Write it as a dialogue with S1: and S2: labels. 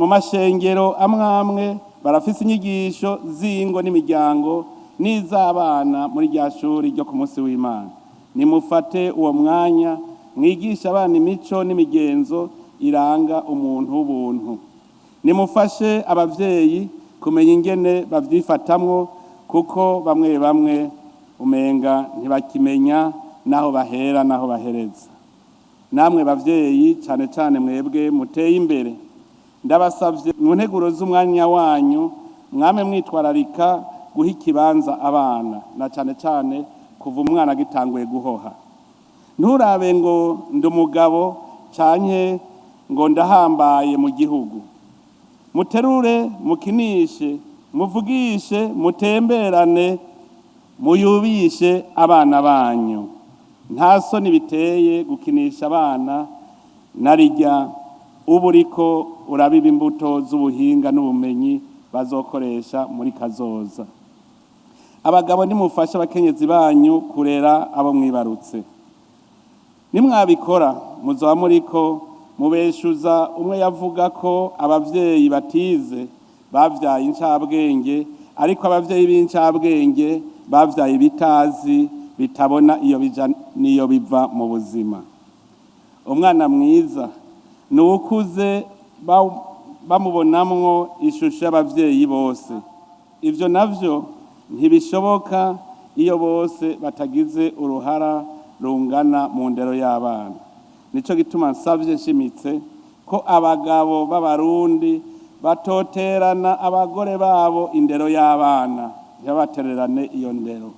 S1: Mu mashengero amwe amwe barafise inyigisho z'ingo n'imiryango n'iz'abana muri rya shuri ryo ku munsi w'Imana. Nimufate uwo mwanya mwigishe abana imico n'imigenzo iranga umuntu w'ubuntu. Nimufashe abavyeyi kumenya ingene bavyifatamwo, kuko bamwe bamwe umenga ntibakimenya n'aho bahera n'aho bahereza. Namwe bavyeyi, cane cane mwebwe muteye imbere, ndabasavye mu nteguro z'umwanya wanyu mwame mwitwararika guha ikibanza abana, na cane cane kuva umwana agitanguye guhoha. Nturabe ngo ndi umugabo canke ngo ndahambaye mu gihugu. Muterure, mukinishe, muvugishe, mutemberane, muyubishe abana banyu. Nta soni biteye gukinisha abana, narirya uba uriko urabiba imbuto z'ubuhinga n'ubumenyi bazokoresha muri kazoza. Abagabo, nimufashe abakenyezi banyu kurera abo mwibarutse. Nimwabikora muzoba muriko mubeshuza umwe yavuga ko abavyeyi batize bavyaye incabwenge, ariko abavyeyi b'incabwenge bavyaye ibitazi, bitabona iyo bija n'iyo biva mu buzima. Umwana mwiza ni uwukuze bamubonamwo ishusho y'abavyeyi bose. Ivyo navyo ntibishoboka iyo bose batagize uruhara rungana mu ndero y'abana. Nico gituma nsavye nshimitse ko abagabo b'Abarundi batoterana abagore babo indero y'abana, ntibabatererane iyo ndero.